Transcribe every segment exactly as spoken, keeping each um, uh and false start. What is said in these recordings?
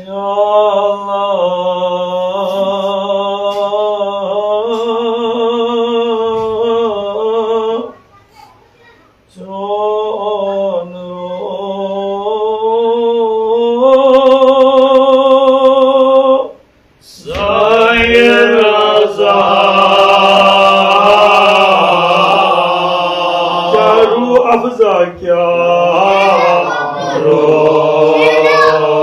یا اللہ، چون روح سایہِ رضا۔ کیا روح افزا، کیا روح افزا۔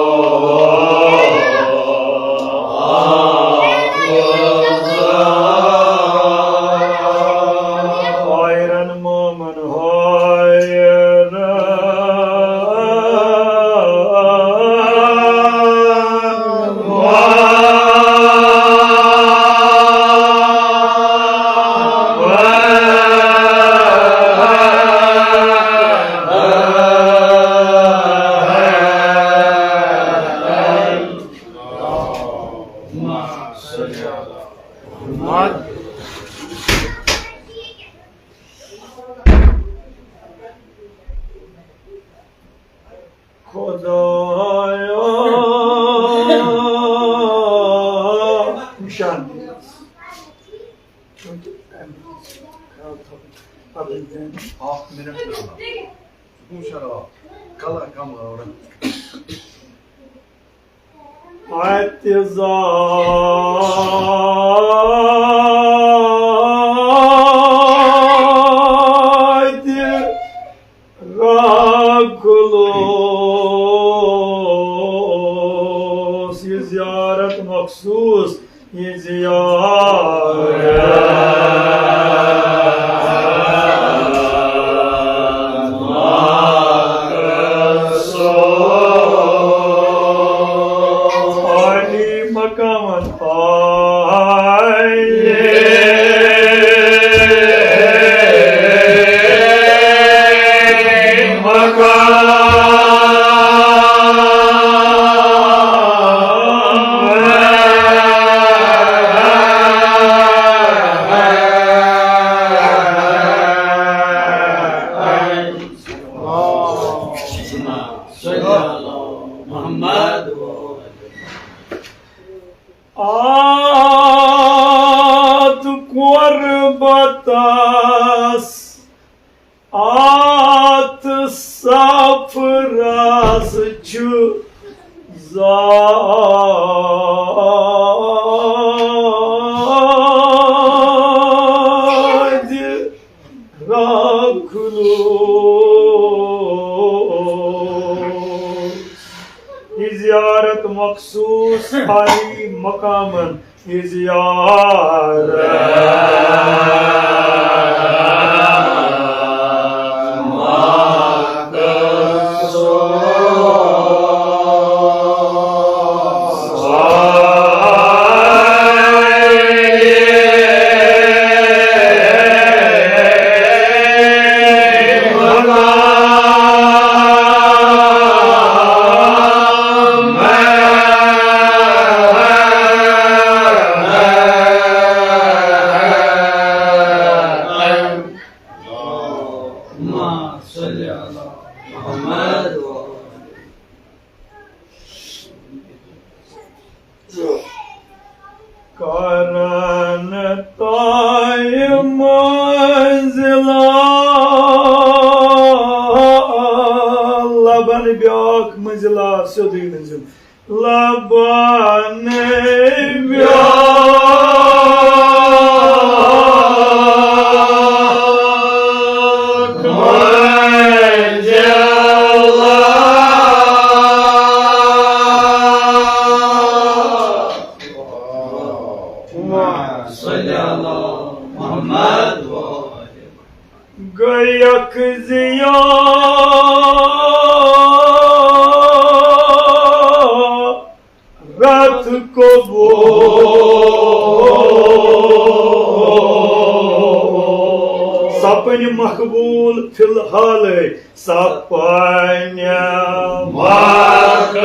آیرن مومن خدایا، نشان دِ۔ چونکہ اَکھ منٹ۔ کلر کم عورت۔ اتہِ زاتہِ راکھلوس یہِ زیارت مخصوص، یہِ زیارت۔ عالی مقامن عالی مقام۔ اللهم صل على محمد۔ اتھ قربتس، اتھ سفرس چھُ زادِ راکھلوس۔ یہِ زیارت مخصوص عالی مقامن، یہِ زیارت مخصوص۔ اللهم صل على محمد وعلى آله۔ کرن تاج منزلا، لبن بیاکھ منزلا، سیوٚدُے منزل۔ لبن بیاکھ منزلا۔ اللهم صل على محمد وعلى آله۔ گٔیَکھ زیارت قبول۔ سپٕنۍ مقبول فی الحالٕے۔ سپنہِ مقبول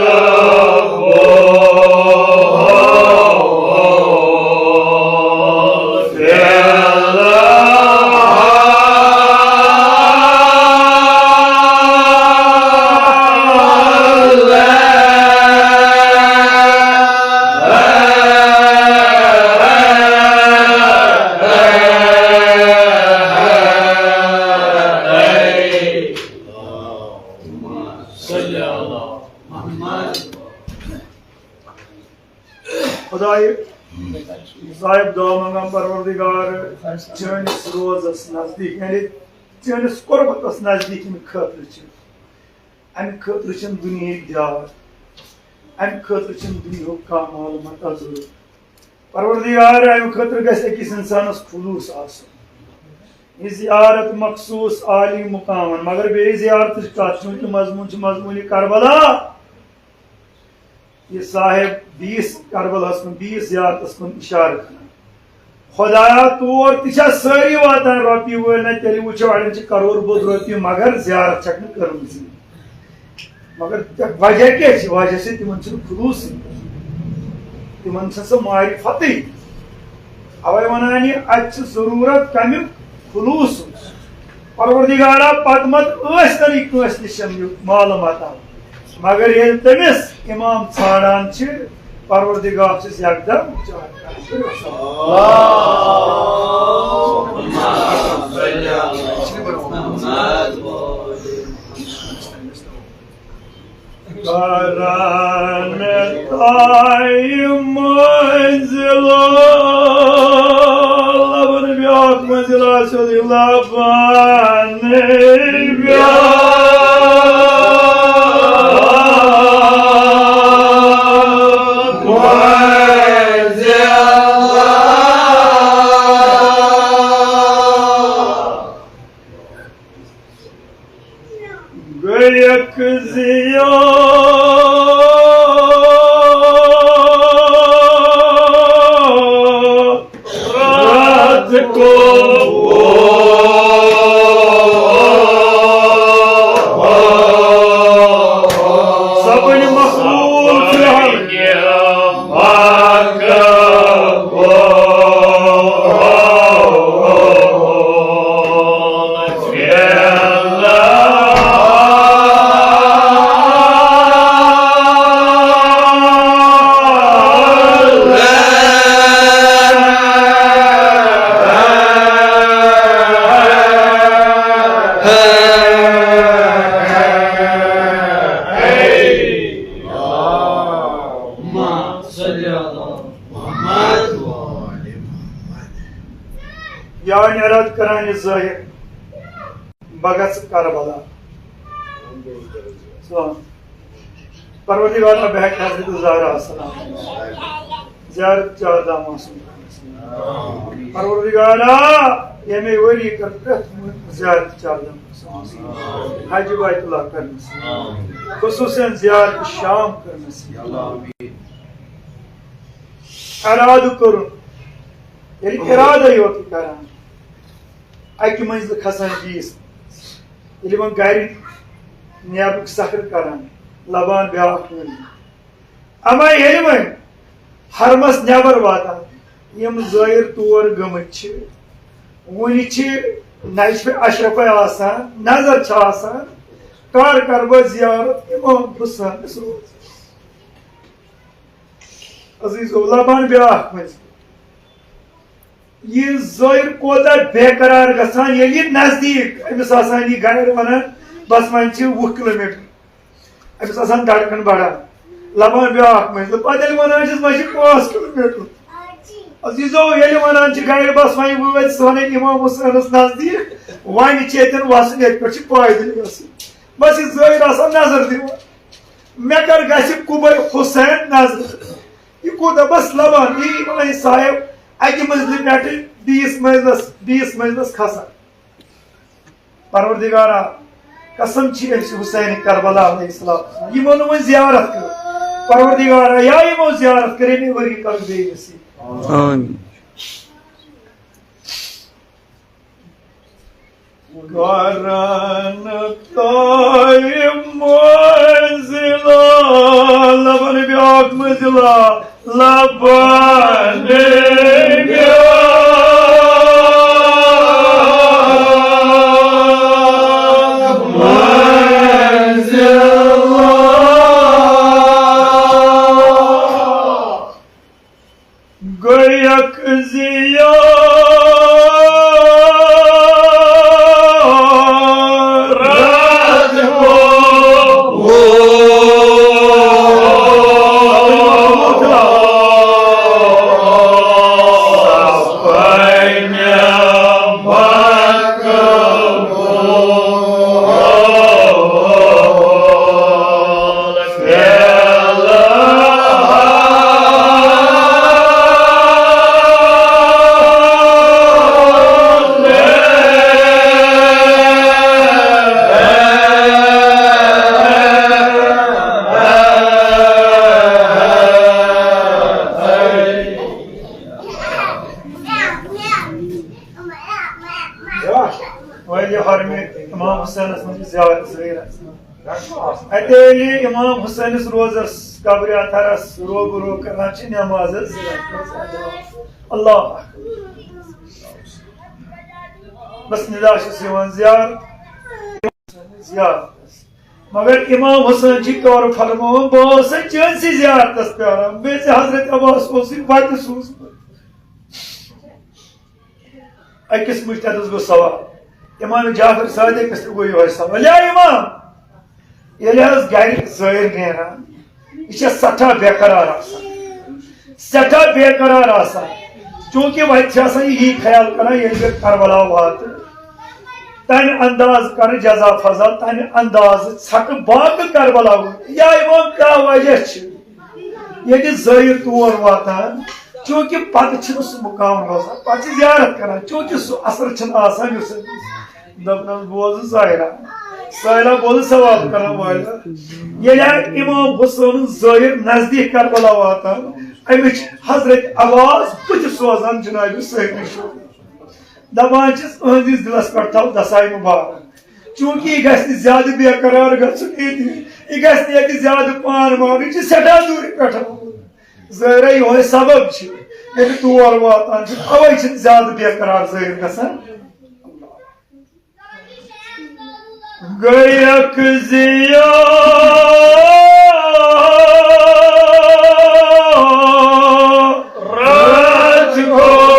فی الحال۔ خدایہِ صاحب دعا منٛگان، پروردگار، چٲنِس روزس نزدیٖک، یعنی چٲنِس قربتس نزدیٖک یِنہٕ خٲطرٕ چھِ، اَمہِ خٲطرٕ چھِنہٕ دُنیہٕکۍ دیوار، اَمہِ خٲطرٕ چھِنہٕ دُنیہُک کانٛہہ مال متاع ضروٗرت۔ پروردگار، اَمہِ خٲطرٕ گژھِ أکِس اِنسانَس خلوٗص آسُن۔ یہِ زیارت مخصوٗص عالی مقامن، مگر بیٚیہِ زیارتٕچ کَتھ، چوٗنٛکہِ مضموٗن چھُ مضموٗنِ کربلا۔ یہِ صاحب بیٚیِس کربلاہَس کُن، بیٚیِس زیارتَس کُن اِشارٕ کران۔ خدایا، تور تہِ چھا سٲری واتان رۄپیہِ وٲلۍ؟ نہ، تیٚلہِ وٕچھو، اَڑٮ۪ن چھِ کرور بوٚد رۄپیہِ، مگر زیارت چھَکھ نہٕ کٔرمٕژٕے۔ مگر وجہ کیٛاہ چھِ؟ وجہ چھِ تِمن چھُنہٕ خلوٗصٕے، تِمن چھےٚ سۄ معرفتٕے۔ اَوَے وَنان یہِ، اَتہِ چھِ ضروٗرت کَمیُک؟ خلوٗص۔ پروردگارا، پتہٕ مت ٲسۍ تَنٕے کٲنٛسہِ نِش یہِ مال متاع، مگر ییٚلہِ تٔمِس اِمام ژھانٛڈان چھِ، پروردگار چھُس یکدم چاہت کران۔ کران طے منزلہ، لبن بیاکھ منزلہ، سیوٚدُے لبن بیاکھ منزلہ۔ گٔیَکھ زیارت کو سبن مخلوق یا نیراد کران ظاہر بگت کربلا۔ سلام۔ پروردگار بہک حضرت زہرا السلام۔ زیارت چار دامن سن۔ پروردگارا، ییٚمے ؤری کر پرٛٮ۪تھ زیارت چار دامن سن۔ حج بیت اللہ کرنس۔ خصوصاً زیارت شام کرنس۔ ارادٕ کوٚرُن، ییٚلہِ ارادے یوت کران، اکہِ منزلہِ کھسان بیٚیِس، ییٚلہِ وۄنۍ گرِ نیرنُک سفر کران، لبان بیاکھ منزل۔ اما ییٚلہِ وۄنۍ حرمس نٮ۪بر واتان، یِم زٲیِر تور گٔمٕتۍ چھِ، وُنہِ چھِ نجفہِ اشرفے آسان، نظر چھِ آسان، کر کرٕ بہٕ زیارت امام حسینس روزس؟ عزیزو، لبان بیاکھ منزل۔ یہِ زٲیِر کوتاہ بے قرار گژھان، ییٚلہِ یہِ نزدیٖک أمِس آسان یہِ گرِ ونان، بس وۄنۍ چھِ وُہ کلوٗمیٹر۔ أمِس آسان دھڑکن بڑان، لبان بیاکھ منزل۔ پتہٕ ییٚلہِ ونان چھِس، وۄنۍ چھِ پانٛژھ کلوٗمیٹر۔ عزیزو، ییٚلہِ ونان چھِ گرِ، بس وۄنۍ وٲتۍ سٲنۍ امام حسینس نزدیٖک، وۄنۍ چھِ ییٚتٮ۪ن وسُن، ییٚتہِ پٮ۪ٹھ چھِ پایدٔلۍ گژھُن۔ بس یہِ زٲیِر آسان نظر دِوان۔ مےٚ کر گژھِ قبے حسین نظر؟ یہِ کوٗتاہ بس لبان، یی وۄنۍ صاحب اکہِ منزلہِ پٮ۪ٹھٕ بیٚیِس منزلس، بیٚیِس منزلس کھسان۔ پروردگارا، قسم چھی اَسہِ حسین کربلا علیہ السلام، یِمو نہٕ وۄنۍ زیارت کٔر۔ پروردگارا، یا یِمو زیارت کٔر، ییٚمہِ ؤری کر بیٚیہِ نصیب۔ آمین۔ کرن طے منزلہ، لبن بیاکھ منزلہ، لبن بیاکھ منزلہ۔ گویک زیارت کو۔ اتے ییٚلہِ امام حسینس روزس قبرِ اطہرس روبرو کران چھِ نماز حظ زٕ رکعت ادا۔ اللہ اکبر۔ بس ندا چھُس یِوان زیارت، زیارت۔ مگر امام حسین چھِ کور فرماوان، بہٕ اوسُس چٲنسٕے زیارتس پیاران، بیٚیہِ ژےٚ حضرت عباس اوسُے وتہِ سوٗزمُت۔ أکِس مُجتہدس گوٚو سوال، امام جعفر صادقس تہِ گوٚو یِہوٚے سوال، یا امام، ییٚلہِ حظ گرِ زٲیِر نیران، یہِ چھےٚ سٮ۪ٹھاہ بے قرار آسان، سٮ۪ٹھاہ بے قرار آسان، چوٗنٛکہِ وَتہِ چھِ آسان یہِ یی خیال کران، ییٚلہِ بہٕ کربلا واتہٕ، تَمہِ انداز کرٕ جزا فضا، تَمہِ انداز ژھٹہٕ باغہٕ کربلا وٲتۍ۔ یا امام، کیٛاہ وجہ چھِ؟ ییٚلہِ زٲیِر تور واتان، چوٗنٛکہِ پتہٕ چھُنہٕ سُہ مُقام روزان، پتہٕ چھِ زیارت کران، چوٗنٛکہِ سُہ اثر چھُنہٕ آسان یُس أمِس۔ دوٚپنَس، بوز ظٲہرا، سٲیلا بوز ثواب کرن وٲلۍ۔ ییٚلہِ امام حسین زٲیِر نزدیٖک کربلا واتان، أمِس چھِ حضرت عباس بٕتھِ سوزان جناب سٲرنٕے شُر۔ دپان چھِس، أہٕنٛدِس دِلس پٮ۪ٹھ تھاو دساے مُبارک، چوٗنٛکہِ یہِ گژھِ نہٕ زیادٕ بے قرار گژھُن ییٚتہِ، یہِ گژھِ نہٕ ییٚتہِ زیادٕ پان مارُن، یہِ چھِ سٮ۪ٹھاہ دوٗرِ پٮ۪ٹھ۔ ظٲہرا یِہوٚے سبب چھِ، ییٚلہِ تور واتان چھِ، اَوَے چھِنہٕ زیادٕ بے قرار ظٲہِر گژھان۔ گٔیَکھ زیارت کو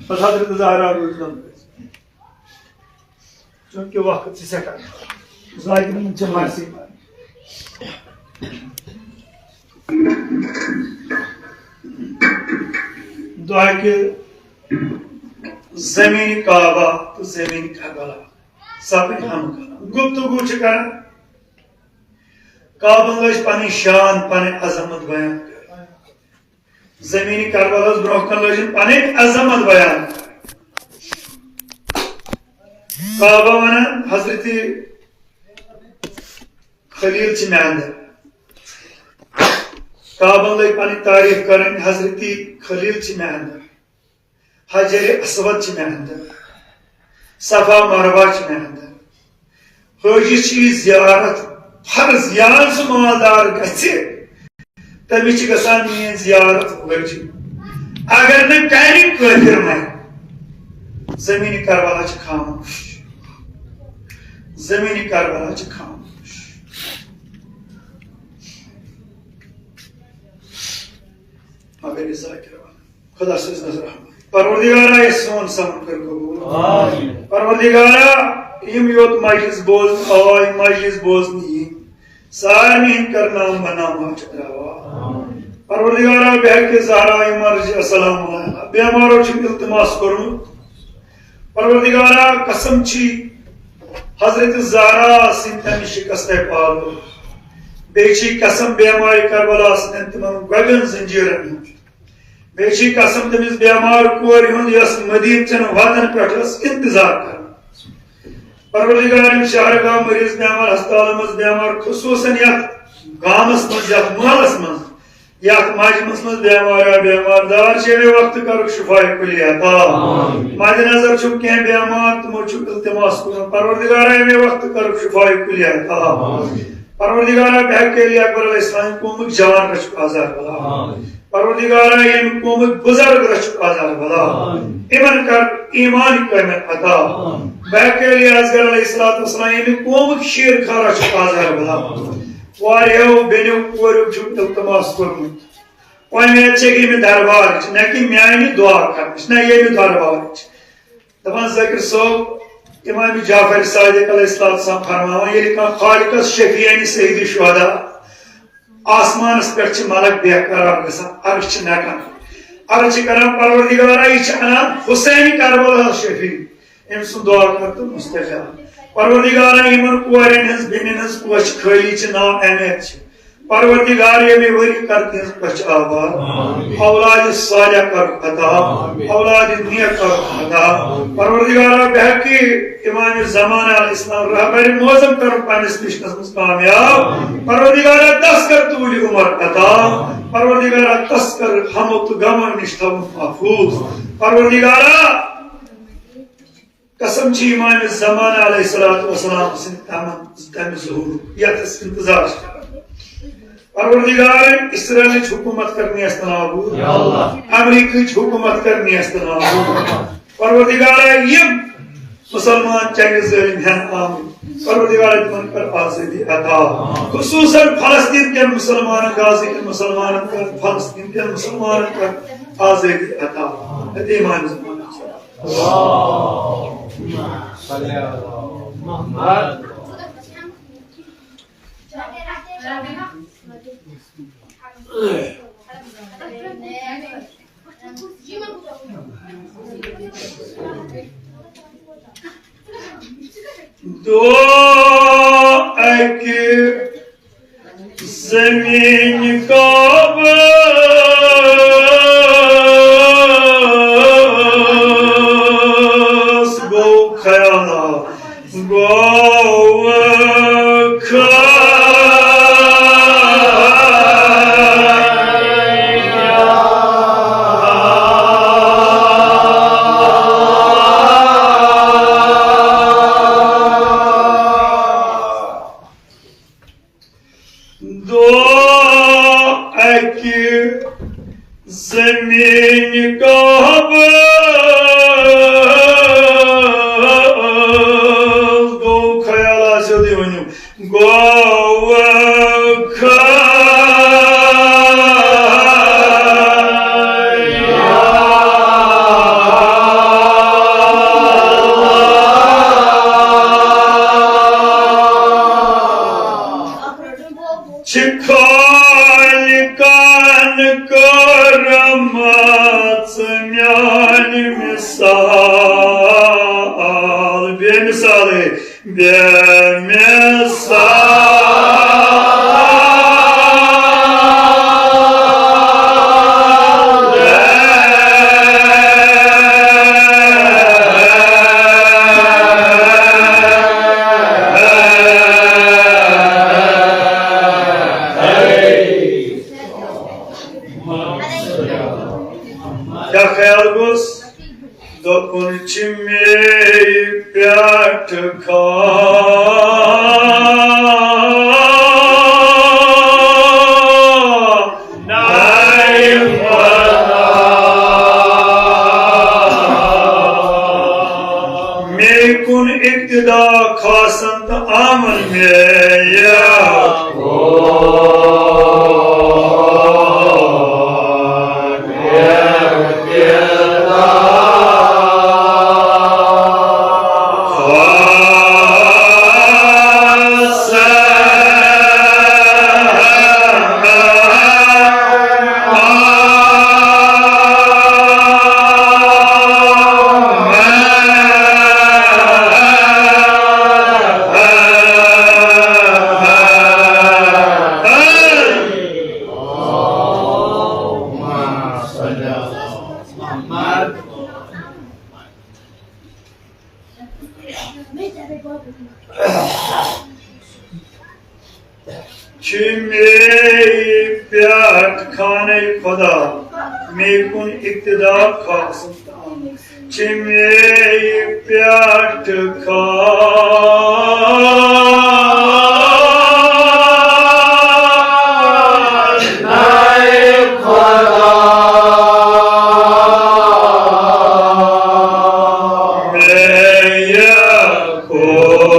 بس حضرت زہرا روٗزنَم۔ چونکہ وقت چھِ سٮ۪ٹھاہ۔ ذاکرَن چھِ مرثی۔ دعا کہ زمین کعبہ تو زمین کربلا سب ہم کران۔ گفتگو چھِ کران۔ کعبن لٔج پنٕنۍ شان، پنٕنۍ عظمت بیان کران۔ زمین کربلاہس برونٛہہ کن لٲجِن پنٕنۍ عظمت بیان۔ کعبہ ونان حضرت خلیل چھِ مےٚ اندر۔ کعبن لٲگۍ پنٕنۍ تعریف کرٕنۍ، حضرت خلیل چھِ مےٚ اندر، حجر اسود چھِ مےٚ اندر، صفا مروہ چھِ مےٚ اندر۔ حٲجی چھِ یہِ زیارت فرض، ییٚلہِ سُہ مالدار گژھِ، تٔمِس چھِ گژھان میٲنۍ زیارت واجب۔ اگر نہٕ کرِ، کٲفر مرِ۔ زمین کربلا چھِ خاموش۔ زمین کربلا چھِ خاموش۔ مگر یہِ ذاکر ونان، خدا سٕنٛز نظر رحمت۔ پروردگارا، یہِ سون سمن کٔر قبول۔ آمین۔ پروردگارا، یِم یوت مجلس بوزن آے، مجلس بوزنہٕ یِم، سارنٕے ہٕنٛدۍ کر نام بنام ہتھ چکراوا۔ آمین۔ پروردگارا، بحق زہرا مرضی السلام علیہا، بیمارو چھُ التماس کوٚرمُت۔ پروردگارا، قسم چھی حضرت زہرا سٕنٛدِ تمہِ شکستہٕ پالو۔ بیٚیہِ چھی قسم بیمارِ کربلا سٕنٛدٮ۪ن تِمن گۄبٮ۪ن زنجیرن ہُنٛد۔ بیٚیہِ چھی قسم تٔمِس بیمار کورِ ہُنٛد، یۄس مدیٖنہٕ چٮ۪ن وتن پٮ۪ٹھ ٲس انتظار کران۔ پروردگار، یِم شہرگاہ مریض بیمار، ہسپتالن منٛز بیمار، خصوصاً یتھ گامس منٛز، یتھ محلس منٛز، یتھ مجمس منٛز بیمار یا بیمار دار چھِ، ییٚمہِ وقتہٕ کرُکھ شفاء کلی عطا۔ آمین۔ مد نظر چھُم کینٛہہ بیمار، تِمو چھُ التماس کوٚرمُت، پروردگارا، ییٚمہِ وقتہٕ کرُکھ شفاء کلی عطا۔ آمین۔ پروردگارا، بحق علی اکبر علیہ السلام قومُک جوان رچھُکھ آزاد بلا۔ آمین۔ پروردگارا، ییٚمہِ قومٕکۍ بُزرگ رچھُکھ آزاد بلا۔ آمین۔ یِمن کر ایمان کامل عطا۔ آمین۔ بحق علی اصغر علیہ الصلوۃ والسلام، ییٚمہِ قومٕکۍ شیر خان رچھُکھ آزاد بلا۔ آمین۔ واریاہو بیٚنیو کوریو چھُ التماس کوٚرمُت، اُمید چھےٚ ییٚمہِ دربارٕچ، نہ کہِ میانہِ دعا کرنٕچ، نہ ییٚمہِ دربارٕچ۔ دپان ذاکر صٲب، امام جعفر صادق علیہ السلام فرماوان، ییٚلہِ کانٛہہ خالقس شفیع یعنی سید شہدا آسمانس پٮ۪ٹھ چھِ ملک بے قرار گژھان، عرش چھِ نٹان۔ عرض چھِ کران، پروردگارا، یہِ چھِ انان حسین کربلاہس شفیع، أمۍ سُنٛد دعا کر تہٕ مستجاب۔ پروردگارا، یِمن کورٮ۪ن ہٕنٛز، بیٚنٮ۪ن ہٕنٛز پوچھِ خٲلی چھِ، ناو اہمیت چھِ۔ پروردگار، ییٚمہِ ؤری کر تِہنٛز پچھ آباد، اولاد صالح کر عطا، اولاد نیک کر عطا۔ پروردگارا، بے حقی امام زمانہ علیہ السلام رہبر معظم کر پننِس مشنس منٛز کامیاب۔ پروردگارا، تس کر طول عمر عطا۔ پروردگارا، تس کر ہمو تہٕ غمو نِش تھاوُن محفوظ۔ پروردگارا، قسم چھِ امام زمانہ علیہ الصلوۃ والسلام سٕنٛدِ تمن، تمہِ ظہور یتھ أسۍ انتظار چھِ کران۔ پروردگار، اسرائیلٕچ حکومت کر نیست نابود، یا اللہ۔ امریکہٕچ حکومت کر نیست نابود۔ پروردگار، یِم مسلمان چنگہِ ظٲلم ہٮ۪ن آمٕتۍ، پروردگار، تِمن کر آزٲدی عطا۔ خصوصاً فلسطین کٮ۪ن مسلمانن، غزہ کٮ۪ن مسلمانن کر، فلسطین کٮ۪ن مسلمانن کر آزٲدی عطا۔ حضرت امام زمانہ۔ دعا اکہِ زمین کعبس گو خیالا، گو خیالا۔ دعا اکہِ زمین کعبس گو خیالا، سیوٚدُے ؤنِو، گو خیالا۔ چھِ خالقن کٔرمٕژ میانہِ مثال، بے مثالٕے، بے مثال۔ کیٛاہ خیال گوٚژھ؟ دوٚپُن چھِ مے پٮ۪ٹھ خانَے خۄدا۔ مے کُن اقتدا خاصن تہٕ آمن مے یا۔ چھِ مے پٮ۪ٹھ خانَے خۄدا، مے کُن اقتدا خاص۔ چھِ مے پٮ۪ٹھ خانَے خۄدا۔ مے یہِ کُن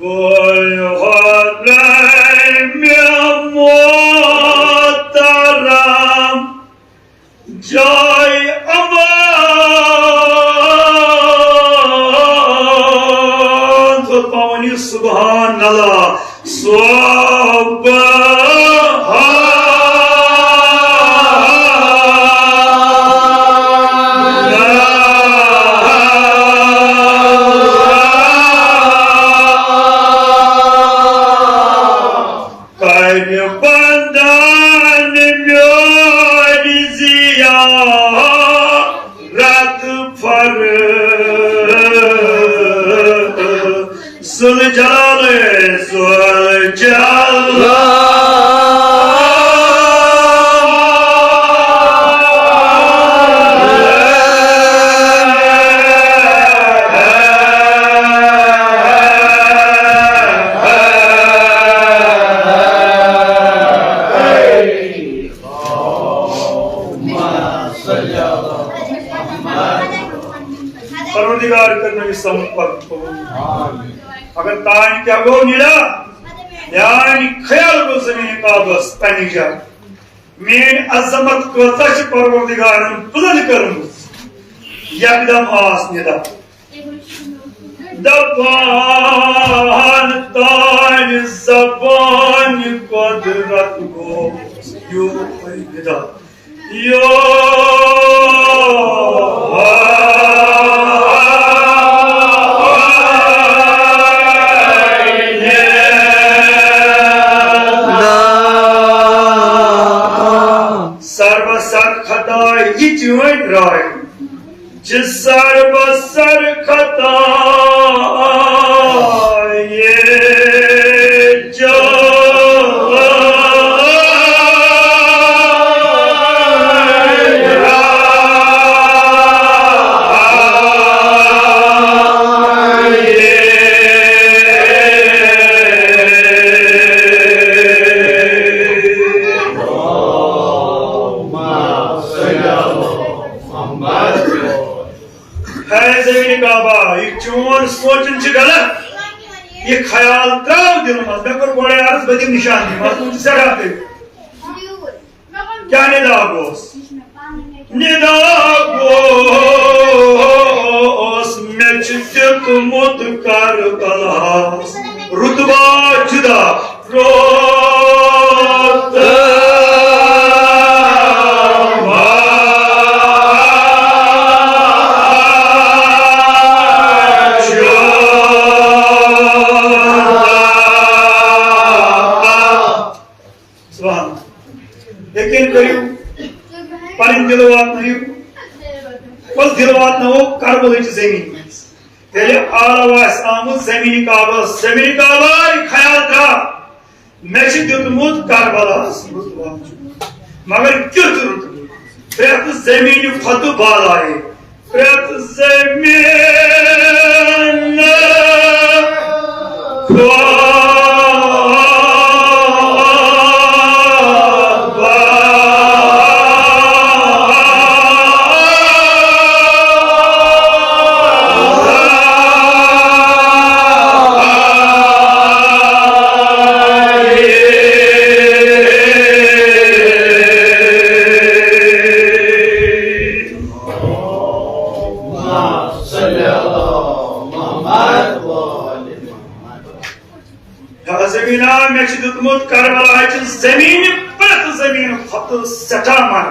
بوے حرم محترم جاے امان۔ تو پاونی سبحان اللہ۔ سبحان اللہ۔ کَرِ بندن میٲنۍ زیارت فرض۔ ذوالجلال، ذوالجلال۔ پروردگار کٔرِنٲوِو سون پرُن قبول۔ اگر تانۍ کیٛاہ گوٚو نِدا، میٛانہِ خیال گوٚو زمین کعبس پننہِ جایہِ۔ میٛٲنۍ عظمت کۭژاہ چھِ پروردگارن بلند کٔرمٕژ۔ یکدم آس نِدا۔ دپان تانۍ زبانہِ قدرت گوٚو یوٗہے نِدا۔ یوٗہے نِدا۔ سرو سر خطا یہِ چٲنۍ راے۔ چھِ سرو سر خطا یہِ چٲنۍ راے۔ ہے زمین کعبہ، یہِ چون سونچُن چھُ غلط۔ یہِ خیال ترٛاو دِلہٕ منٛز۔ مےٚ کوٚر گۄڈَے عرض، بہٕ دِمہٕ نِشان دِمہٕ۔ اَتھ منٛز چھُ سٮ۪ٹھاہ تہِ۔ کیٛاہ نِدا گوٚوس؟ نِدا گوٚوس، مےٚ چھُ دیُتمُت کربلاہَس رُتبہ جُدا۔ روت سبحان اللہ۔ یقین کٔرِو، پنٕنۍ دِل واتنٲیِو۔ بس دِل واتناوو کربلٕچ زمین۔ ییٚلہِ آلو آسہِ آمُت زمین کعبس، زمین کعبہ، خیال ترٛاو۔ مےٚ چھُ دیُتمُت کربلاہَس رُتبہ۔ مگر کیُتھ رُتبہ؟ پرٛٮ۪تھ زمینہِ کھۄتہٕ بالایہِ۔ پرٛٮ۪تھ زمینہِ کھۄتہٕ بالایہِ۔ یا زمیٖنا، مےٚ چھُ دیُتمُت کربلاہٕچہِ زمیٖنہِ پرٛٮ۪تھ زمیٖنہٕ کھۄتہٕ سٮ۪ٹھاہ مَن۔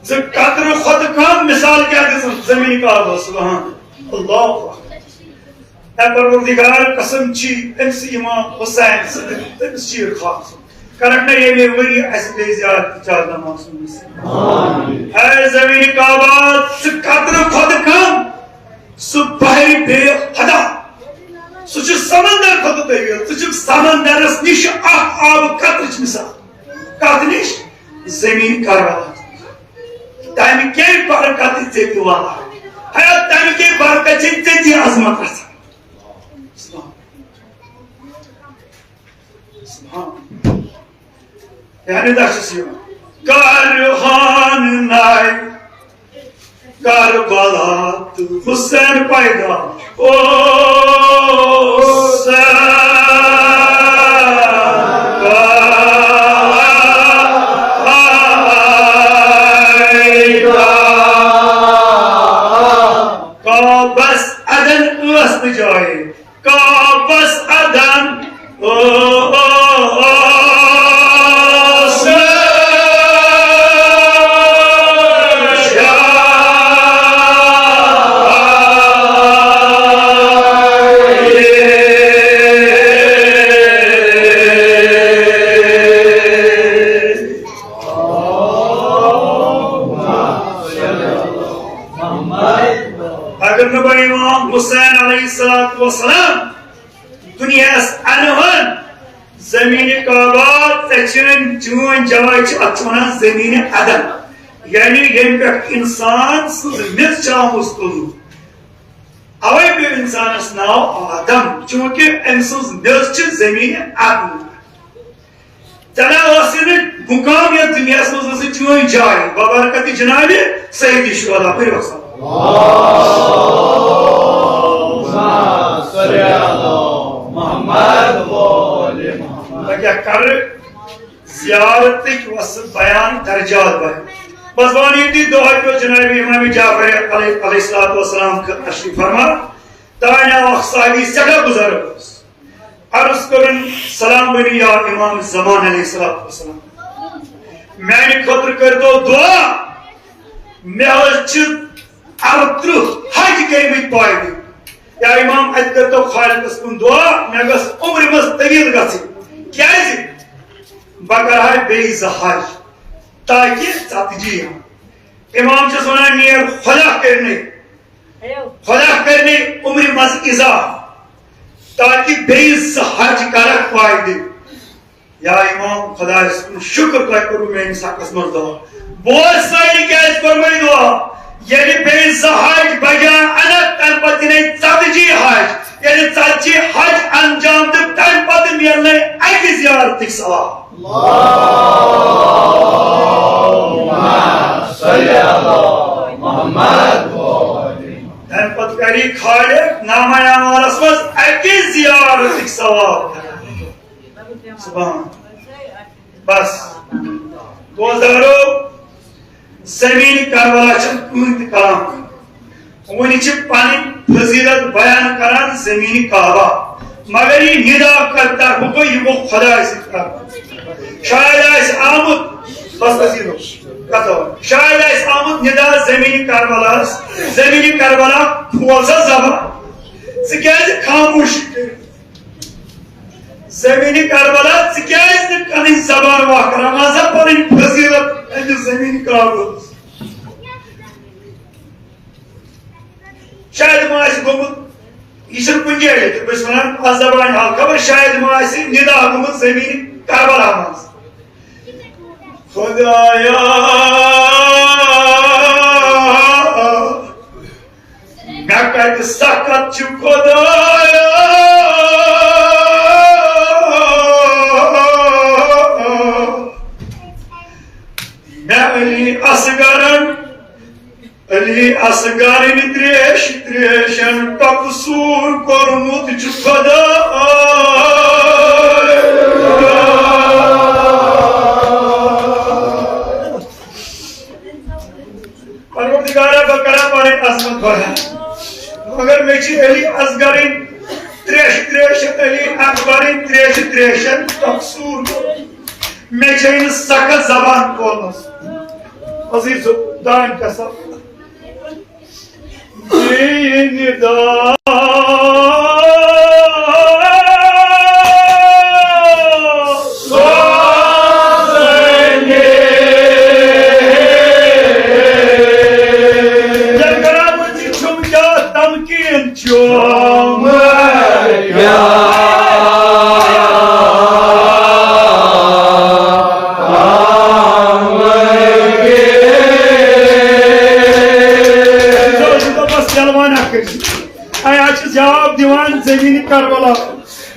زٕ قطرٕ کھۄتہٕ کم۔ مثال کیٛاہ دِژٕن؟ زمین کعبہ۔ سبحان اللہ۔ اے پروردگار، قسم چھی أمۍ سٕے امام حسین سٕنٛدِ، تٔمِس چھی خاص۔ کرکھ نہ ییٚمے ؤری اَسہِ بیٚیہِ زیارت چار دماس منٛز۔ اے زمین کعبہ، زٕ قطرٕ کھۄتہٕ کم۔ سُہ بحر بے حدا۔ سُہ چھُ سمندر کھۄتہٕ طویل۔ ژٕ چھُکھ سمندرس نِش اکھ آبہٕ قطرٕچ مثال۔ کتھ نِش؟ زمین کربلا۔ تمہِ کے برکت ژےٚ تہِ واتان۔ ہے، تمہِ کے برکت چھے ژےٚ تہِ عظمت گژھان۔ سبحان۔ سبحان۔ یعنی دَچھُس یِوان۔ کارہان ناے۔ کربلا تہٕ حسین پیدا۔ او حسین پیدا۔ کعبس ادن ٲس نہٕ جاے، کعبس ادن۔ او، او، او، اگر نہٕ بہٕ امام حسین علیہ الصلوۃ والسلام دُنیاہَس اَنہٕ ہن، زمین کعبہ، ژےٚ چھِ چٲنۍ جاے چھِ، اَتھ چھِ وَنان زمین عدن۔ یعنی ییٚمہِ پٮ۪ٹھ اِنسان سٕنٛز میٚژ چھِ آمٕژ تُلنہٕ۔ اَوَے پیوٚو اِنسانَس ناو آدم، چوٗنٛکہِ أمۍ سٕنٛز میٚژ چھِ زمین عدن۔ ژےٚ نا ٲسٕے نہٕ مُقام یَتھ دُنیاہَس منٛز، ٲسٕے چٲنۍ جاے، ببرکت جناب سید شہدا۔ پٔرِو سا۔ اللہم صلی علی محمد و آل محمد۔ بہٕ کیٛاہ کَرٕ؟ زیارتٕکۍ وَسہٕ بیان، درجات بیان۔ بس وۄنۍ ییٚتی دۄہَے پیوٚو جناب امام جعفر علیہ، علیہ الصلوۃ والسلام خٲطرٕ تشریف فرما۔ تانۍ آو اکھ صحابی سٮ۪ٹھاہ بُزرگ اوس۔ عرض کوٚرُن، سلام بنی یا امام زمان علیہ الصلوۃ والسلام، میانہِ خٲطرٕ کٔرۍتو دُعا، مےٚ حظ چھِ اَرترٕہ حج کٔرمٕتۍ پایدٕلۍ۔ یا امام، اَتہِ کٔرۍتو خالقس کُن دُعا، مےٚ گٔژھ عمرِ منٛز طویل گژھٕنۍ، کیازِ بہٕ کرٕ ہا بیٚیہِ زٕ حج، تاکہِ ژتجی ہن۔ امام چھُس ونان، نیر خۄدا کٔرِنَے، خۄدا کٔرِنَے عمرِ منٛز اضافہٕ، تاکہِ بیٚیہِ زٕ حج کرکھ پایدٕلۍ۔ یا امام، خۄدایَس کُن شُکر، تۄہہِ کوٚروٕ میٲنِس حقس منٛز دُعا۔ بوز سٲری، کیازِ کوٚرمَے دُعا؟ ییٚلہِ بیٚیہِ زٕ حج بجا انکھ، تمہِ پتہٕ یِنَے ژتجی حج۔ ییٚلہِ ژتجی حج انجام دِتھ، تمہِ پتہٕ میلنَے اکہِ زیارتٕکۍ ثواب۔ اللہم صل علی محمد۔ تمہِ پتہٕ کری خالق نامہ اعمالس منٛز اکہِ زیارتٕکۍ ثواب۔ سبحان۔ بس۔ بوزدارو، زمین کربلا چھنہٕ کٕہٕنۍ تہِ کلام کران۔ وۄنۍ چھِ پنٕنۍ فضیلت بیان کران زمین کعبہ، مگر یہِ ندا کتھ طرفہٕ گوٚو؟ یہِ گوٚو خدایہِ سٕنٛدِ طرفہٕ۔ شاید آسہِ آمُت، بس عزیزو، کتھ وَنہٕ۔ شاید آسہِ آمُت ندا زمین کربلاہس، زمین کربلا، کھول سا زبان، ژٕ کیازِ خاموشی کٔرِتھ؟ زمین کربلا، ژٕ کیازِ نہٕ پنٕنۍ زبان وکھ کران؟ مان سا پنٕنۍ فضیلت امہِ زمین کعبس۔ شاید ما آسہِ گوٚمُت، یہِ چھُنہٕ کُنہِ جایہِ لیٚکھِتھ، بہٕ چھُس وَنان اَتھ زبانہِ حال، خبر شاید ما آسہِ نِدا گوٚمُت زٔمیٖنہِ کربلا منٛز۔ خۄدایا، مےٚ کَتہِ سخت چھُ خۄدایا، مےٚ علی اصغرن علی اصغرٕنۍ تریش تریشن ٹۄکہٕ سوٗر کوٚرمُت چھُ خۄداے۔ پروردگارا، بہٕ کرا پنٕنۍ عظمت بیان، مگر مےٚ چھِ علی اصغرٕنۍ تریش تریشن، علی اکبرٕنۍ تریش تریشن ٹۄکہٕ سوٗر کوٚرمُت۔ مےٚ چھے نہٕ سخت زبان کھولنس۔ عزیزو، دانہِ قسم۔ دین دار سوزنی۔ جگرا وچ چھم کیا تمکین چھم۔ بس یلوان اکھ کٔرِتھ۔ اے، اَتھ چھِ جواب دِوان زٔمیٖنہِ کربلا۔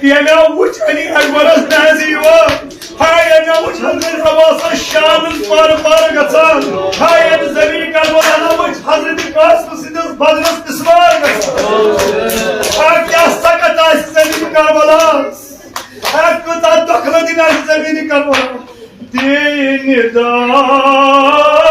ییٚلہِ مےٚ وُچھ علی اکبرس نازِ یِوان، ہاے ییٚلہِ مےٚ وُچھ حضرت عباسس شانن پارٕ پارٕ گژھان، ہاے ییٚلہِ زمین کربلا وُچھ حضرت قاسم سٕنٛدِس بدنس مسمار گژھان۔ ہاے کیٛاہ سکت آسہِ زمین کربلاہس، ہاے کۭژاہ دۄکھلہٕ دِنۍ آسہِ زمین کربلا۔ دین دار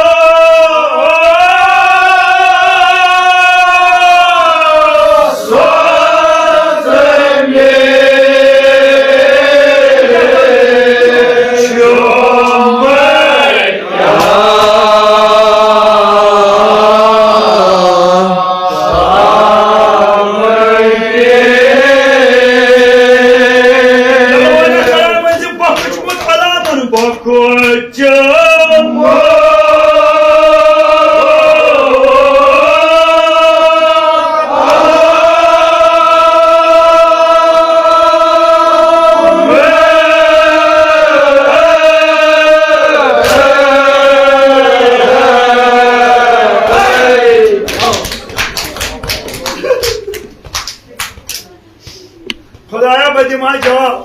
خدایا، بہٕ دِمہٕ ہا جواب،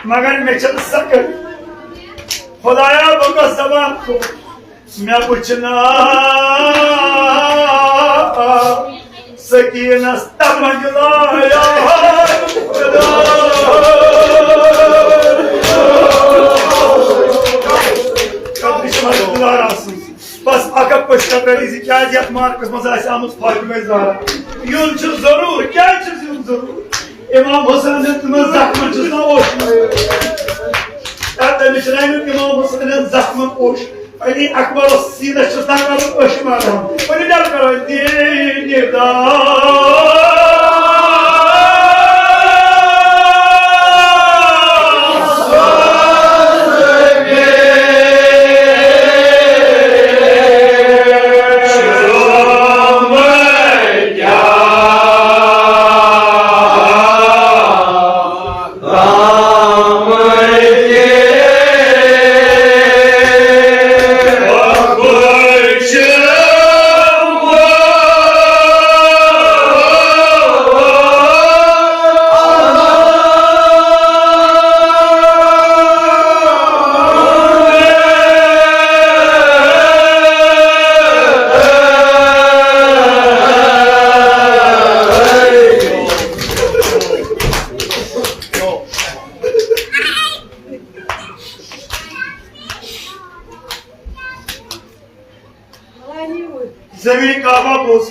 مگر مےٚ چھَنہٕ سکت۔ خدایا، بہٕ کۄس زبان کھولہٕ؟ مےٚ وٕچھنا سکیٖنس تمنگلایا۔ قدرِ چھِ مددگار آسٕنۍ۔ بس اکھ اکھ پٔژھۍ کتھ رٹہِ زِ کیازِ یتھ مارکس منٛز آسہِ آمُت فاطمہ زہرا۔ یُن چھُ ضروٗر، کیازِ چھُس یُن ضروٗر؟ امام حسین تِمن زخمن چھُس نہ اوشمُت۔ تٔمِس چھُ رنگُن امام حسین زخمن اوش۔ علی اکبر سیدس چھُس نہ کرُن اوشمُت۔ علی ڈر کرو دین دار۔ زمین کعبہ بوز۔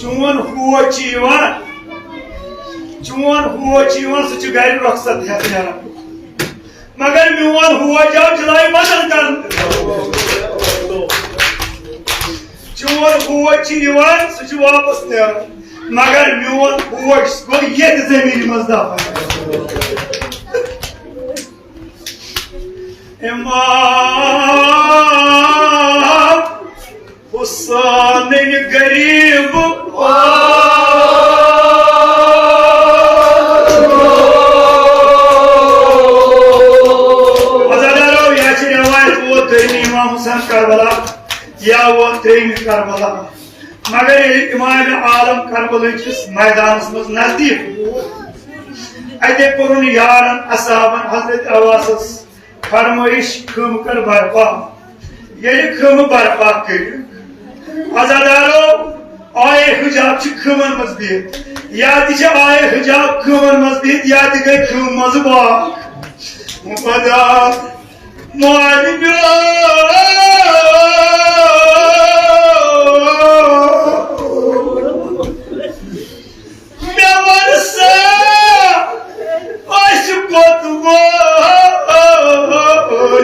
چون ہوج چھُ یِوان، چون ہوج چھُ یِوان، سُہ چھُ گرِ رۄخصت ہٮ۪تھ نیران۔ مگر میون ہوج آو جلایہِ بدل کرنہٕ۔ چون ہوج چھُ یِوان، سُہ چھُ واپس نیران۔ مگر میون ہوج گوٚو ییٚتہِ زمینہِ منٛز دفن۔ امام حسین غریب۔ عزادارو، یا چھِ روایت ووت دوٚیمہِ امام حسین کربلا، یا ووت ترٛیٚیمہِ کربلا۔ مگر ییٚلہِ امام عالم کربلہٕ کِس میدانس منٛز نزدیٖک ووت، اتے کوٚرُن یارن اصحابن حضرت عباسس فرمٲیش، خۭمہٕ کر برپا۔ ییٚلہِ خۭمہٕ برپا کٔرِکھ، عزادارو، آیے حجاب چھِ خۭمن منٛز بِہِتھ۔ یا تہِ چھِ آیے حجاب خۭمن منٛز بِہِتھ، یا تہِ گٔے خۭمہٕ منٛزٕ پاک۔ مبدا معلمو، مےٚ وَن سا، اَسہِ کوٚت ووت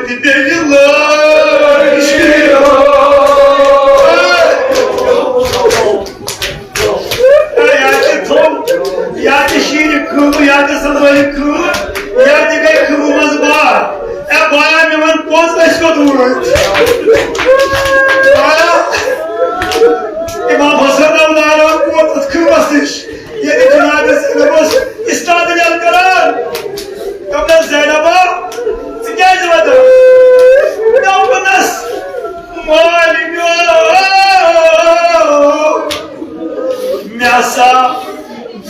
بیٚیہِ لٲج؟ یا تہِ تھوٚو، یا تہِ شیٖرِ خۭمہٕ، یا تہِ سَنبھٲلِکھ خۭمہٕ، یا تہِ گٔے خۭمہٕ منٛز بار۔ اے بایا، مےٚ وَن پوٚز، أسۍ کوٚت وٲتۍ؟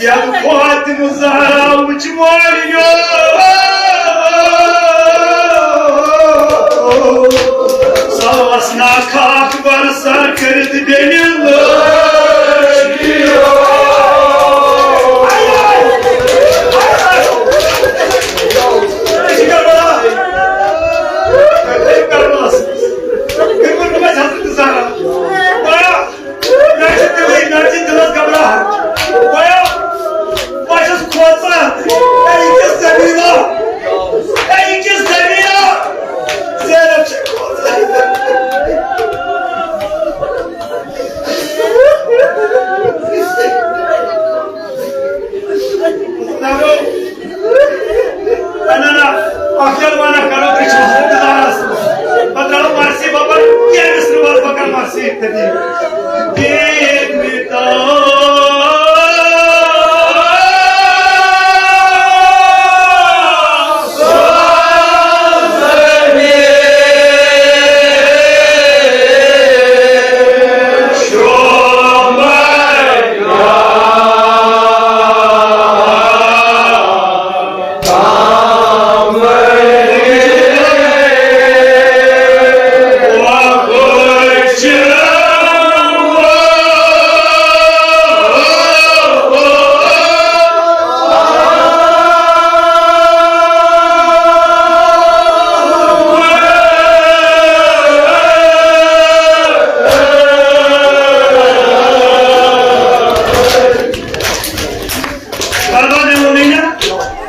ییٚلہِ فاطمہ زہرا وٕچھ مٲلِیو، سۄ ٲس نہٕ خاک بر سر کٔرِتھ بیٚنہِ لٲج۔ مےٚ چھِ دِلٕے، مےٚ چھِ دِلَس گھبراہٹ۔ بیا، بہٕ چھُس کھوژان۔ اے، یہِ کِس زٔمیٖنَس؟ اے، یہِ کِس زٔمیٖنَس؟ زینب چھِ کھوژان۔ نہ، نہ، نہ، اکھ ییٚلہِ وَنان کرو، تُہۍ چھِو حد دارس۔ بہٕ ترٛاوٕ مرثی، بہٕ پَرٕ کیٚنٛہہ مِصرٕ وَس، بہٕ کَرٕ مرثی تٔتی۔ دیکھ مِٹا۔ پرواہ نہٕ ووٚنُے نہ،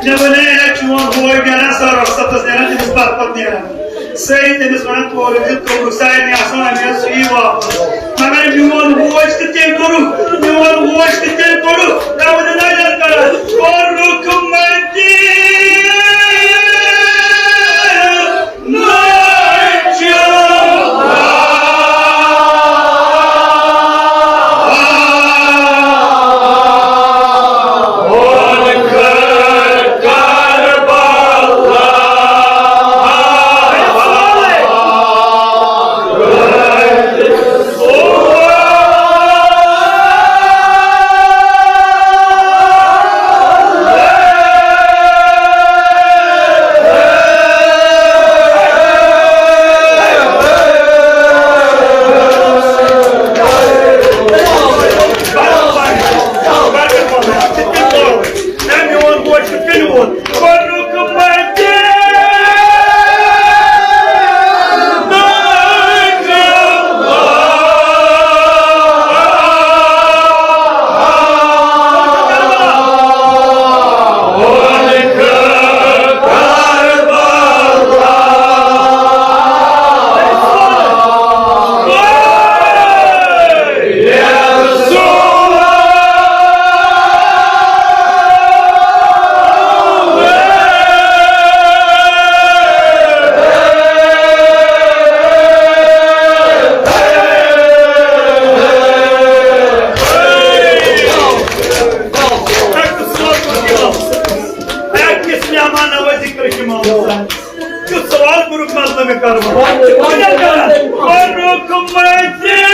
مےٚ وَنے ہے چون بوے نیران سۄ رۄخصتَس نیران، تٔمِس پَتہٕ پَتہٕ نیران۔ سٲری تٔمِس وَنان تورٕ دِ توٚرُکھ، سارنٕے آسان اَمہِ سۭتۍ واپَس۔ مگر میون بوے چھُ تٔمۍ کوٚرُکھ، میون بوے چھُ تٔمۍ کوٚرُکھ، رَبہٕ دِ نظر کَران، کوٚرُکھ مَدیٖنہٕ۔ کس مہمان نوازی کٔرِتھ چھِ مامہٕ سان؟ کیُتھ سوال کوٚرُکھ مظلوم کربلا؟ کوٚرُکھ مٔنزِل۔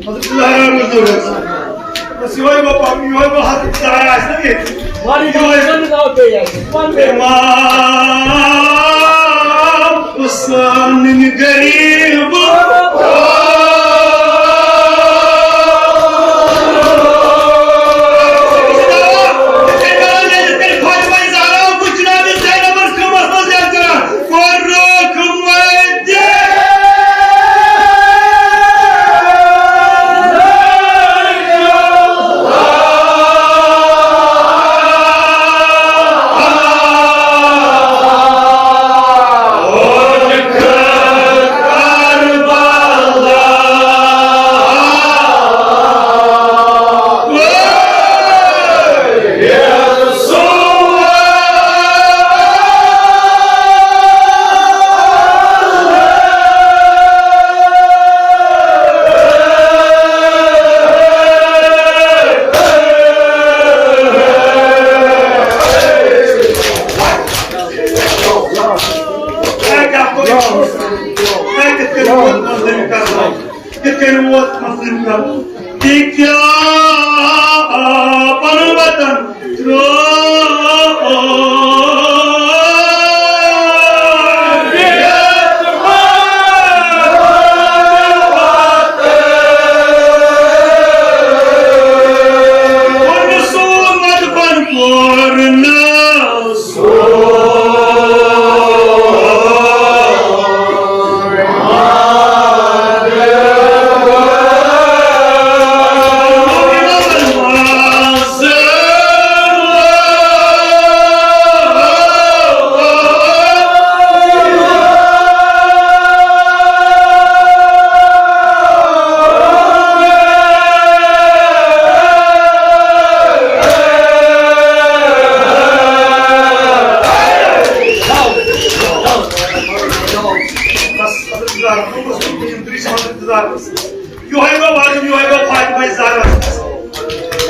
حضرت زہرا منظور حظ۔ بس یہوے گوٚو پنُن، یہوے گوٚو حضرت زہرا آسہِ نا ییٚتہِ۔ وۄنۍ یہوے زن آو بیٚیہِ اَسہِ۔ وۄنۍ بیٚیہِ۔ امام حسین غریب۔ فاطمہ زہرا، بہٕ جناب زینبس کمس منٛز یتھ کران۔ کوٚرُکھ مٔنزِل۔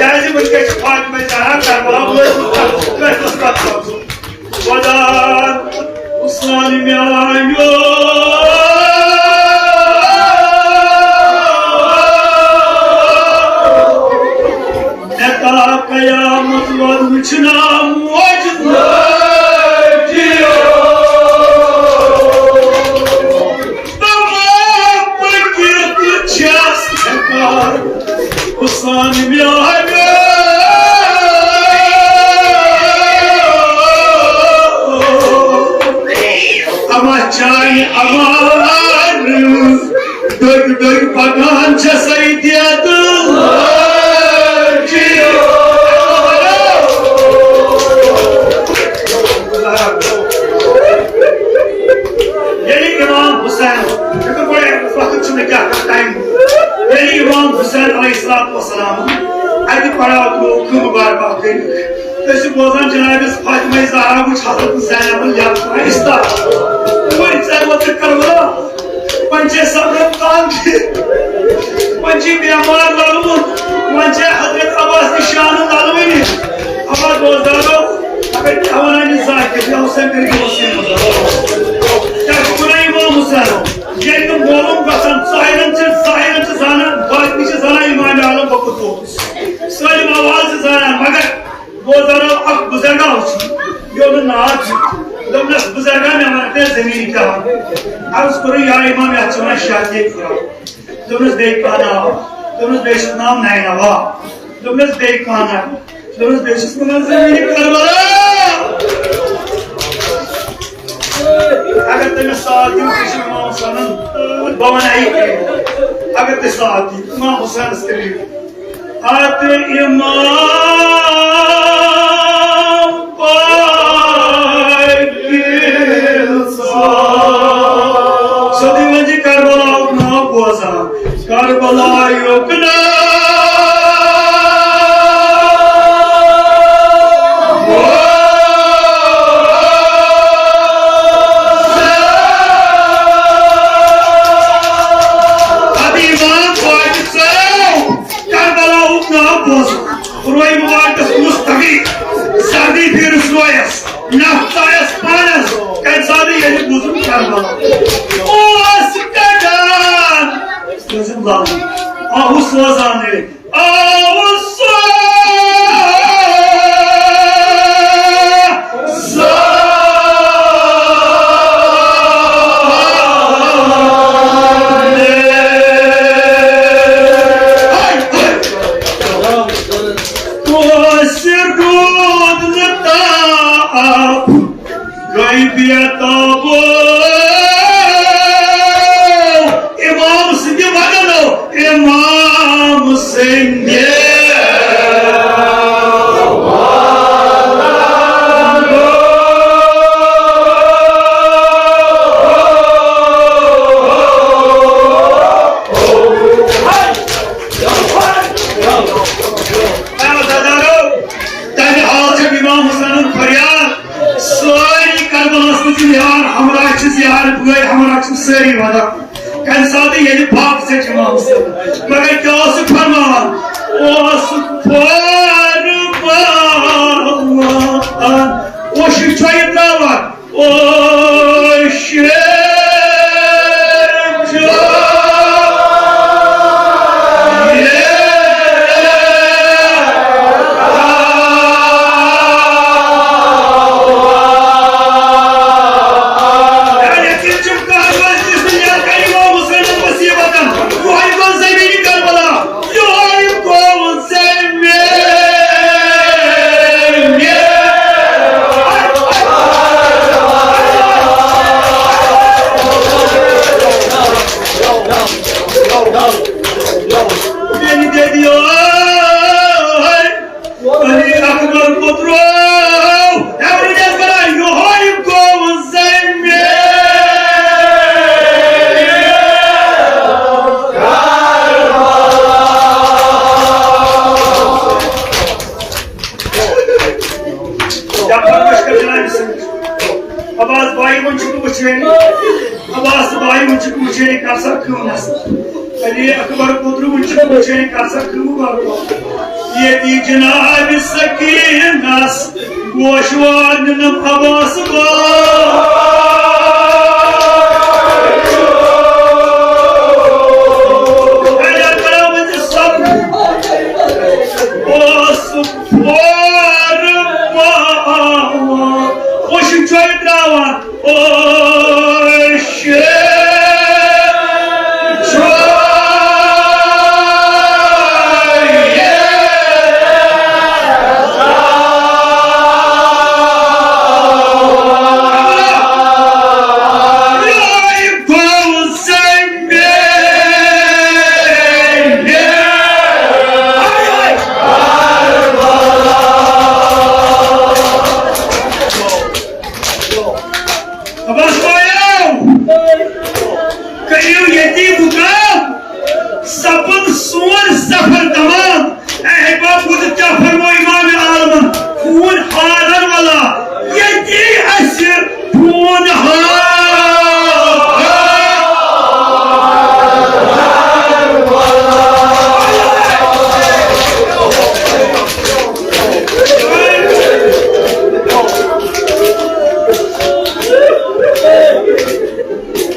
کیازِ وٕنکیٚس چھِ فاطمہ زہرا کربلا وٲژمٕژ، کَتھ، کَتھ، کَتھ، کَتھ۔ خۄدا حسین میانیو، مےٚ تا قیامت وۄد وٕچھنا موج لٲجِو۔ تمام پٔکِتھ چھَس ہٮ۪کان حسین میانیو۔ اما چانہِ امان ڈٔکۍ ڈٔکۍ پکان چھےٚ سیدیت۔ ییٚلہِ امام حسین، یہِ گوٚو گۄڈٕ وقت چھُنہٕ کیٛاہ کانٛہہ ٹایم۔ ییٚلہِ امام حسین علیہ الصلوۃ والسلام اَتہِ پڑاو ترٛوو، خٲمہٕ بار پَتھ کٔرِتھ، أسۍ چھِ بوزان جناب فاطمہ زہرا وٕچھ حضرت زینب یَتھ آہستہ۔ وۄنۍ ژےٚ ووت کربلا، وۄنۍ چھِ صبرَس تنگ، وۄنۍ چھِ بیمار لَلوُن، وۄنۍ چھِ حضرت عباس نِشانہٕ لَلوٕنہِ۔ اما دوستانو، اگر کیٛاہ وَنان یہِ ذاکر، یا حسین کٔرِو وسیٖم۔ کیٛاہ چھُ وَنان امام حسین؟ ییٚلہِ نہٕ معلوم گژھان، ظٲہِرَن چھِ، ظٲہِرَن چھِ زانان، باطنی چھِ زانان امام عالم وقت گوٚو۔ سٲلِم آواز چھِ زانان، مگر بوزان اکھ بزرگا وٕچھ، یہِ اوس نہٕ ناو چھُ۔ دوٚپنَس، بزرگا، مےٚ وَن تہٕ زٔمیٖن کیٛاہ وَن؟ عرض کوٚرُن، یا امام، یَتھ چھِ وَنان شاہ فراق۔ دوٚپنَس، بیٚیہِ کانٛہہ ناو؟ دوٚپنَس، بیٚیہِ چھُس ناو نینوا۔ دوٚپنَس، بیٚیہِ کانٛہہ ناو؟ دوٚپنَس، بیٚیہِ چھُس وَنان زٔمیٖن کربلا۔ اگر تٔمِس ساتھ دِیِو، تُہۍ چھِو امام حسینَن، بہٕ وَنہٕ یہِ کٔرِو۔ اگر تُہۍ ساتھ دِیِو، امام حسینَس کٔرِو۔ اتھ امام پاکہِ ساتھ۔ سیوٚدُے ؤنۍ زِ کربلاہُک ناو بوزان۔ کربلایُک ناو۔ اتھ امام پاکہِ ساتھ۔ کربلاہُک ناو بوزُن، روے مبارکس مستقی، سردی پھیرس رویس، نفس آیس پانس، کمہِ ساتہٕ ییٚلہِ بوٗزُن کربلا۔ اوس کڑان، بوٗزُن لال، آہُس سوزان ییٚلہِ، آہُس سوزان۔ کٲشِر روٗد نہٕ تاپھ، گٔے بے تابو۔ امام سٕنٛدِ وطنو، امام سٕنٛدِ۔ تَمہِ حال چھِ امام حسینُن فریاد، سٲری کربلاہس منٛز چھِ یار ہمراہ، چھِ یار بٲے ہمراہ، چھِ سٲری ودان۔ کمہِ ساتہٕ ییٚلہِ پاک ژےٚ چھِ امام حسین، مگر کیٛاہ اوس سُہ فرماوان؟ اوس فرماوان، اوس یہِ چۄیہِ تراوان۔ او شیخ جان، یِہوٚے گوٚو زمینِ کربلا۔ یِہوٚے گوٚو زمینِ۔ میٛانہِ دٮ۪دِ یوٚہَے۔ علی اکبر پوٚترو، ایوریج کران، یِہوٚے گوٚو زمین۔ جعفر لشکر جنابِ سۭتۍ۔ عباس بھائی وۄنۍ چھُکھ وٕچھٲنی۔ عباس بھائی وۄنۍ چھُکھ وٕچھٲنی، کر سا کٲم۔ علی اکبر پوٚترو وۄنۍ چھُکھ وٕچھٲنی، کر سا کٲم۔ ییٚتی جناب سکیٖنس گوشوار نِنم عباس بابا۔ اَڑیا ترٛاوان زِ سب اوس پھورمُت۔ اوشُن چھُ یہِ ترٛاوان۔ اوشُن چھُ یہِ ترٛاوان۔ گوٚو زٔمیٖن۔ عباس بایو، کٔرِو ییٚتی مُقام، سپُد سون سفر تمام۔ اے حبیب، بہٕ کیٛاہ فرمو امام عالمن؟ خوٗن ہارن ولا، ییٚتی اَسہِ خوٗن ہار۔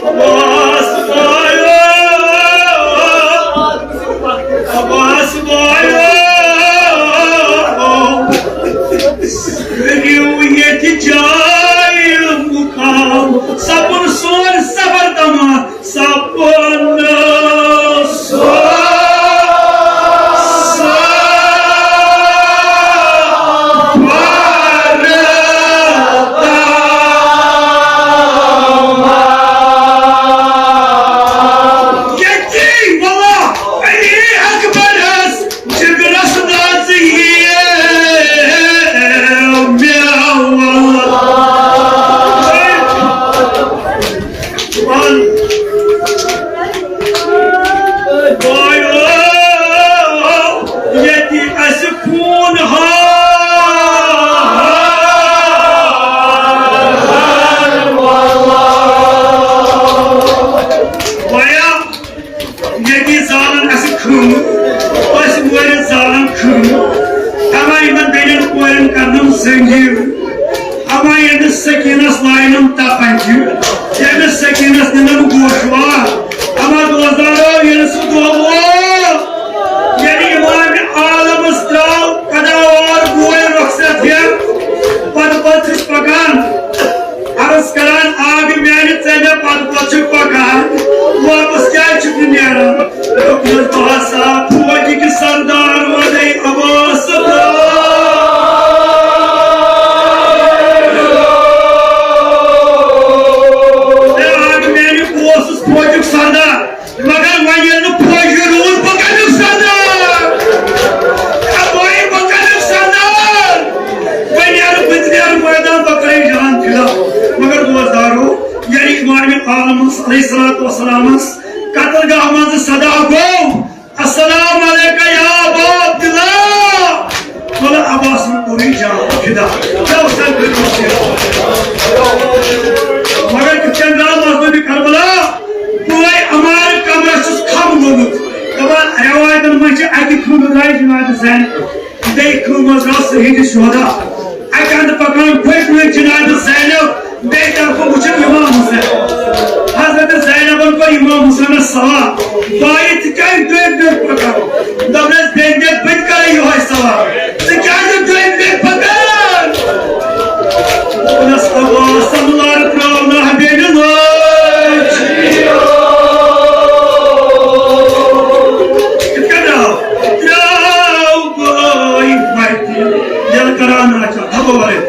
عباس بایو، عباس بایو، کٔرِو ییٚتہِ جاے مُقام، سپُد سون سفر تمام، سپُد سون سفر تمام۔ ییٚتی ولا علی اکبرس جگرس دژ یہِ مےٚ ولا۔ وَن۔ بایو، ییٚتہِ اَسہِ خوٗن ہار۔ بایا، ییٚتی زالن اَسہِ خٲمہٕ، أسۍ مٲرِتھ زالن خٲمہٕ۔ اما یِمن بیٚنٮ۪ن کورٮ۪ن کرنم زٔمیٖن۔ اما ییٚمِس سکیٖنس لاینم تپنجہِ، ییٚمِس سکیٖنس نِنم گوشوار۔ اما دوستدارو، ییٚلہِ سُہ دۄہ ووت، ییٚلہِ امام عالمس درٛاو پیداوار بوے رۄخصت ہٮ۪تھ، پتہٕ پتہٕ چھُس پکان۔ عرض کران، آ گٔے میانہِ ژےٚ مےٚ پتہٕ پتہٕ چھُکھ پکان، واپس کیازِ چھُکھ نہٕ نیران؟ دوٚپنس، بہٕ ہسا فوجِکۍ سردار ونے عباس۔ اے آ گٔے میانہِ، بہٕ اوسُس فوجُک سردار۔ مگر وۄنۍ ییٚلہِ نہٕ فوجی روٗد، بہٕ کَمیُک سردار؟ ہے بھائی، بہٕ کَمیُک سردار؟ وۄنۍ نیرٕ بہٕ تہِ نیرٕ مٲدان، بہٕ کَرٕ جان فدا۔ مگر دوستدارو، ییٚلہِ امام عالمس علیہ الصلوۃ والسلامس قتل گاہ منٛز صدا گوٚو، السلام علیکم یا ابا عبداللہ۔ مطلب عباسن کوٚرُے جان فدا۔ کیٛاہ اوس تَمہِ خٲطرٕ؟ مگر کِتھ کٔنۍ درٛاو مذہبِ کربلا؟ بوے عمار کمرس چھُس کھم گوٚمُت۔ دپان رٮ۪وایتن منٛز چھِ اَکہِ خٲمہٕ درٛاے جناب زینب، بیٚیہِ خٲمہٕ منٛز درٛاو سید شہدا۔ اَکہِ اَندٕ پکان پھٔٹۍ پھٔٹۍ جناب زینب۔ بیٚیہِ طرفہٕ وٕچھِو امام حسین۔ حضرت زینبن کوٚر امام حسینس سوال، بایہِ، ژٕ کیٛازِ ڈٔکۍ ڈٔکۍ پکان؟ دوٚپنس، بیٚنہِ، بہٕ تہِ کرے یِہوٚے سوال، ژٕ کیٛازِ ڈٔکۍ ڈٔکۍ پکان؟ دوٚپنس، عباسن لر ترٲو نہ بیٚنہِ لٲج۔ کِتھ کٔنۍ درٛاو؟ درٛاو بٲے وتہِ، ییٚلہِ کران آسہِ، ہتو ورٲے۔